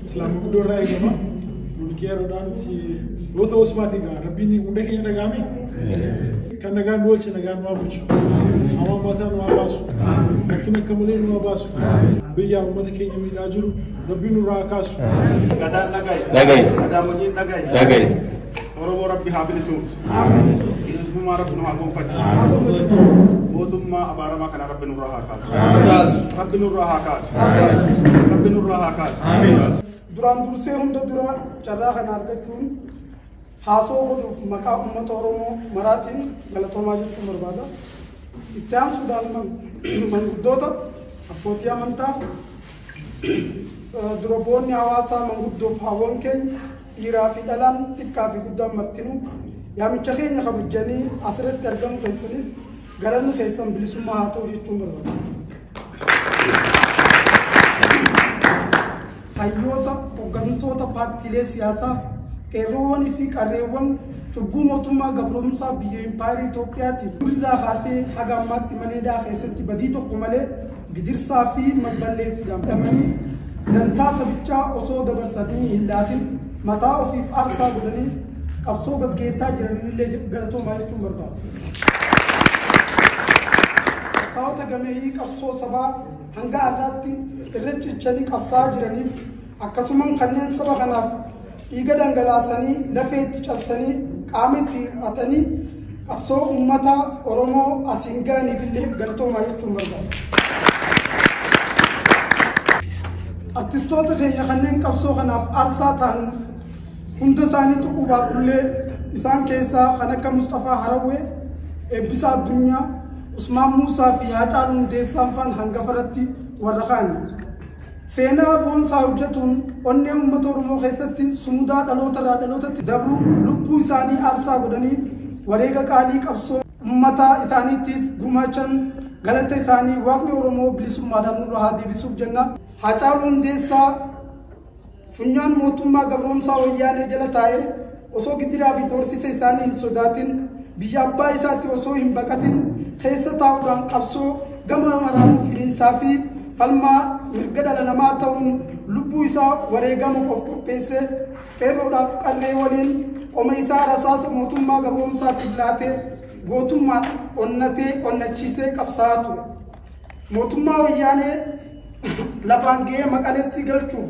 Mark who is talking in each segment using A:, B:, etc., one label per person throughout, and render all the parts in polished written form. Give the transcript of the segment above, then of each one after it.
A: Islaama guddoo irraa eegama. Nuti qeerroodhaan nuti yoo ta'us baate egaa rabbiin hunda keenya dhagaame. Kan nagaan nu oolche nagaan nu haa bulchu. Hamaa uummataa nu haa baasu. Rakkina akka malee nu haa baasu. Biyya uummata keenya miidhaa jiru rabbiin nurraa haa kaasu.
B: Gadaan dhagaye.
C: Dhagaye.
B: Gadaamojiin dhagaye.
C: Dhagaye.
B: Oromoo rabbi haa bilisuumsu. Bilisummaa rabbi nu haa gonfachiisu. Mootummaa abaaramaa kana rabbi nurraa haa kaasu. Rabbi nurraa haa kaasu. Rabbi nurraa haa kaasu.
D: Duraan dursee hunda dura carraa kana argachuun haasoo godhuuf maqaa uummata Oromoo maraatiin galatoomaa jechuun barbaada. Itti aansuudhaan manguddoota, abbootii amantaa, durboonni hawaasaa manguddoof hawwan keenya dhiiraa fi dhalaan xiqqaa fi guddaan martinuu yaamicha keenya kabajanii asirratti argamu keessaniif galanni keessan bilisummaa haa ta'u jechuun barbaada. Hayyoota, hooggantoota paartiilee siyaasaa, qeerroowwanii fi qarreewwan cubbuu mootummaa gabroomsaa biyya impaayerii Itoophiyaatiin durirraa kaasee haga ammaatti maneedaa keessatti badii tokko malee gidirsaa fi balleessiidhaan hidhamanii dantaa sabichaa osoo dabarsanii hin laatin mataa ofiif aarsaa godhanii qabsoo gaggeessaa jiranillee galatoomaa jechuun barbaada. Qabsaa'ota gameeyyii qabsoo sabaa hanga har'aatti irra cichanii qabsaa'aa jiraniif akkasumas kanneen saba kanaaf dhiiga dhangalaasanii lafee itti cabsanii qaama itti hir'atanii qabsoo uummata Oromoo asiin ga'aniif illee galatoomaa jechuun barbaada. Artistoota keenya kanneen qabsoo kanaaf aarsaa ta'an hunda isaanii tuquu baadhullee isaan keessaa kan akka Mustafaa Harawwee, Eebbisaa Addunyaa, Usmaan Muusaa fi Haacaaluu Hundeessaa faan hangafa irratti warra kaani. Seenaa boonsaa hojjetuun onnee uummata Oromoo keessatti sumudaa dhaloota irraa dhalootatti dabru lubbuu isaanii aarsaa godhanii wareega qaalii qabsoo uummata isaaniitiif gumaachan galata isaanii waaqni Oromoo bilisummaadhaan nurra haa deebisuuf jenna. Haacaaluu Hundeessaa funyaan mootummaa gabroomsaa wayyaanee jala taa'ee osoo gidiraa fi doorsisa isaanii hin sodaatin biyya abbaa isaatti osoo hin baqatin keessa taa'uudhaan qabsoo gama maraanuu firiinsaa fi falmaa mirga dhala namaa ta'uun lubbuu isaa wareegamuuf of qopheessee qeerroodhaaf qarree waliin qoma isaa rasaasa mootummaa gabroomsaatiif laatee gootummaan onnatee onnachiisee qabsaa'aa ture. Mootummaa wayyaanee lafaan ga'ee Maqaleetti galchuuf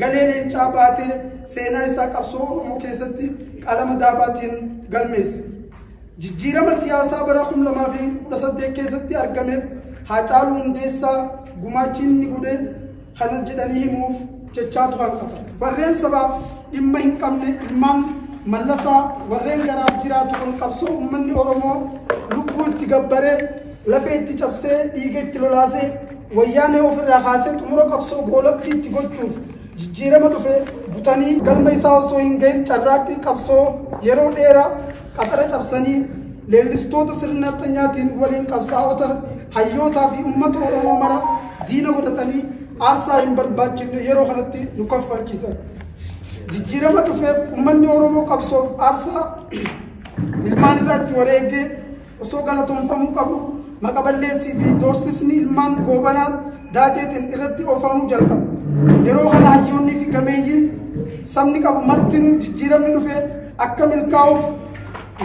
D: galee leencaa baatee seenaa isaa qabsoo Oromoo keessatti qalama daabaatiin galmeesse. Jijjiirama siyaasaa bara 2018 keessatti argameef Haacaaluu Hundeessaa gumaachi inni godhe kana jedhanii himuuf jechaatu hanqata. Warreen sabaaf dhimma hin qabne ilmaan Mallasaa warreen garaaf jiraatu kan qabsoo uummanni Oromoo lubbuu itti gabbaree lafee itti cabsee dhiiga itti lolaasee wayyaanee ofirraa kaasee xumura qabsoo goolabbii itti gochuuf jijjiirama dhufe butanii galma isaa osoo hin gahin carraaqqii qabsoo yeroo dheeraa qaxara cabsanii leellistoota sirna nafxanyaatiin waliin qabsaa'ota hayyootaa fi uummata Oromoo mara diina godhatanii aarsaa hin barbaachifne yeroo kanatti nu kaffalchiisan. Jijjiirama dhufeef uummanni Oromoo qabsoof aarsaa ilmaan isaa itti wareegee osoo galatoomfamuu qabu maqa balleessii fi doorsisni ilmaan goobanaa daakeetiin irratti oofamuu jalqabu. Yeroo kana hayyoonnii fi gameeyyiin sabni qabu martinuu jijjiiramni dhufe akka milkaa'uuf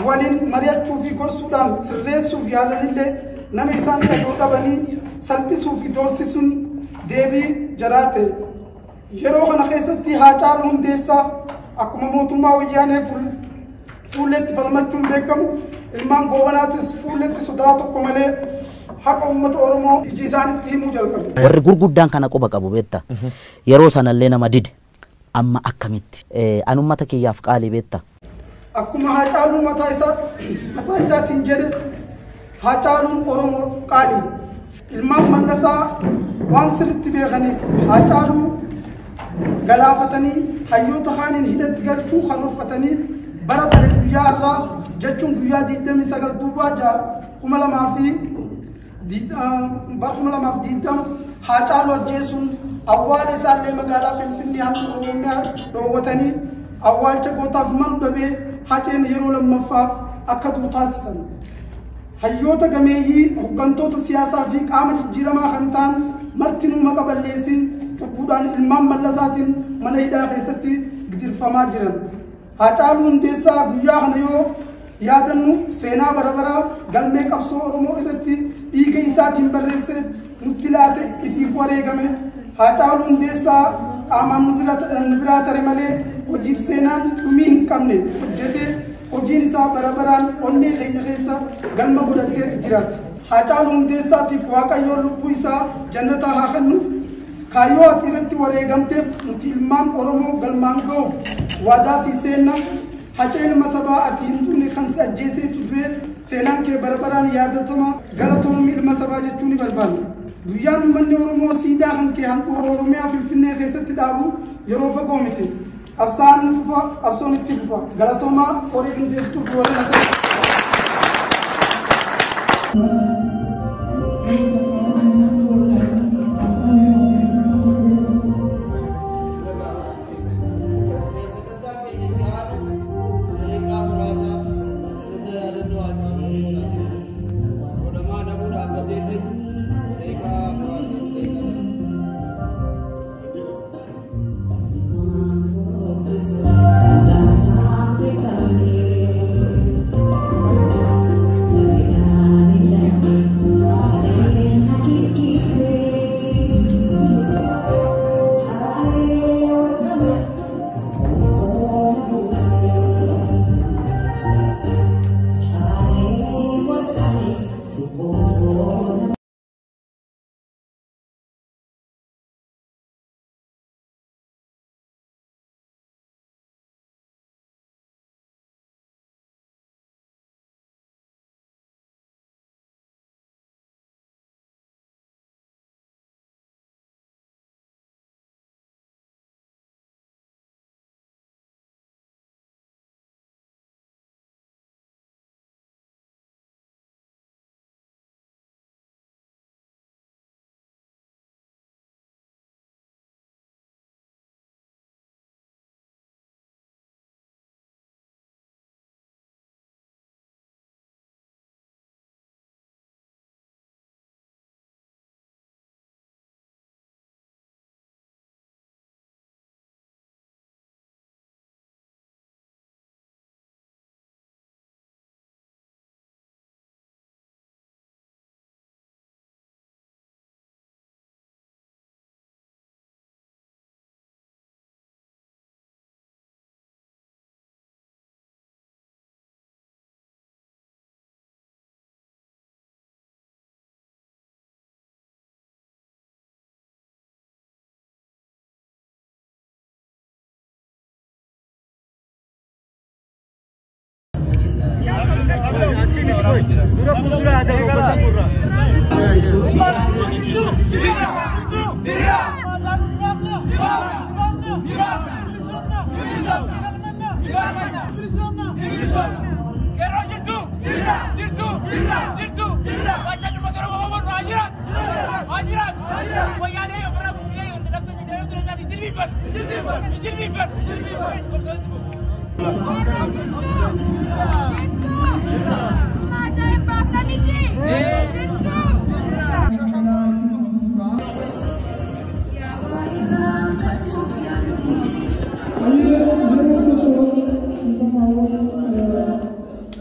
D: waliin mari'achuu fi gorsuudhaan sirreessuuf yaalanillee nama isaan dhagoo dhabanii salphisuu fi doorsisuun deebii jaraa ta'e. Yeroo kana keessatti Haacaaluu Hundeessaa akkuma mootummaa wayyaanee fuulletti falmachuun beekamu ilmaan goobanaatis fuulletti sodaa tokko malee haqa uummata Oromoo iji isaanitti himuu jalqabe.
E: Warri gurguddaan kana quba qabu beekta. Yeroo sanallee nama dide amma akkamitti an uummata kiyyaaf qaalii beekta.
D: Akkuma Haacaaluu mataa isaatiin jedhe Haacaaluun Oromoof qaaliidha. Ilmaan Mallasaa waan sirriitti beekaniif Haacaaluu galaafatanii hayyoota kaaniin hidhatti galchuu karoorfatanii bara tare guyyaa har'aa jechuun guyyaa 29 duwwaa 6 2020 Haacaaluu ajjeesuun awwaala isaallee magaalaa Finfinnee handhuura Oromiyaa dhoowwatanii awwaalcha gootaaf malu dhabee Haceen yeroo lammaffaaf akka du'u taasisan. Hayyoota gameeyyii hooggantoota siyaasaa fi qaama jijjiiramaa kan ta'an martinuu maqa balleessiin cubbuudhaan ilmaan Mallasaatiin mana hidhaa keessatti gidirfamaa jiran. Haacaaluu Hundeessaa guyyaa kana yoo yaadannu seenaa bara baraa galmee qabsoo Oromoo irratti dhiiga isaatiin barreesse nutti laate ifiif wareegame. Haacaaluu Hundeessaa qaamaan nu biraa tare malee hojiif seenaan dhumii hin qabne hojjetee hojiin isaa bara baraan onnee keenya keessa galma godhatteeti jiraatti. Haacaaluu Hundeessaatiif Waaqayyoon lubbuu isaa jannataa haa kennuuf. Kaayyoo ati irratti wareegamteef nuti ilmaan Oromoo galmaan ga'uuf waadaa sii seenna. Hacee ilma sabaa ati hin duune kan si ajjeeseetu du'e seenaan kee bara baraan yaadatama. Galatoomii ilma sabaa jechuu ni barbaanna. Guyyaan uummanni Oromoo siidaa kan kee handhuura Oromiyaa Finfinnee keessatti dhaabu yeroo fagoo miti. Qabsaan ni fufa, qabsoon itti fufa. Galatoomaa horii qindeessituuf warreen asirra.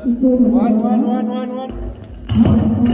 A: One, one, one, one, one.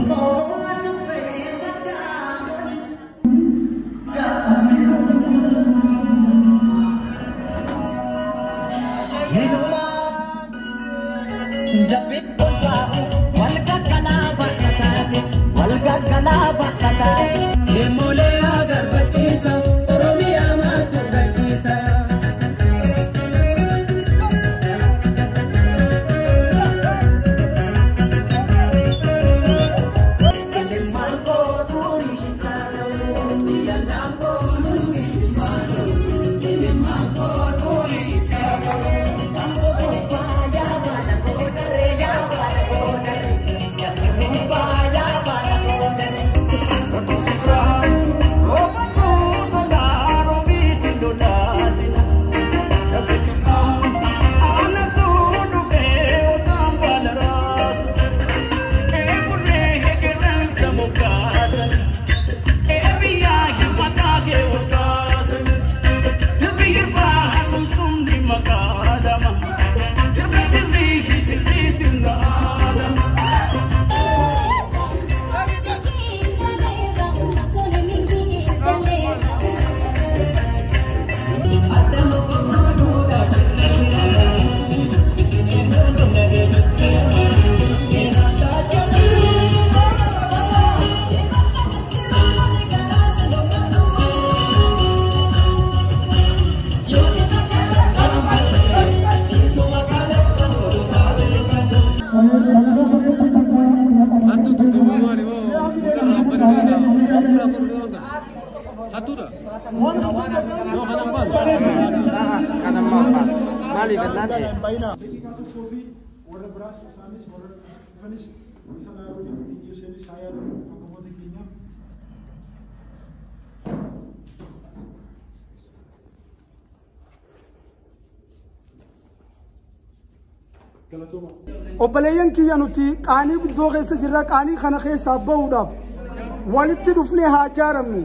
A: Daqiiqaa tokkoo fi warra biraas isaanis warra dhufanis isa naannoo Isheenis haa yaadatu hangafoota keenya. Galatooma.
D: Obboleeyyan kiyya, nuti qaanii guddoo keessa jirra. Qaanii kana keessaa bahuudhaaf walitti dhufnee haa ijaaramnu.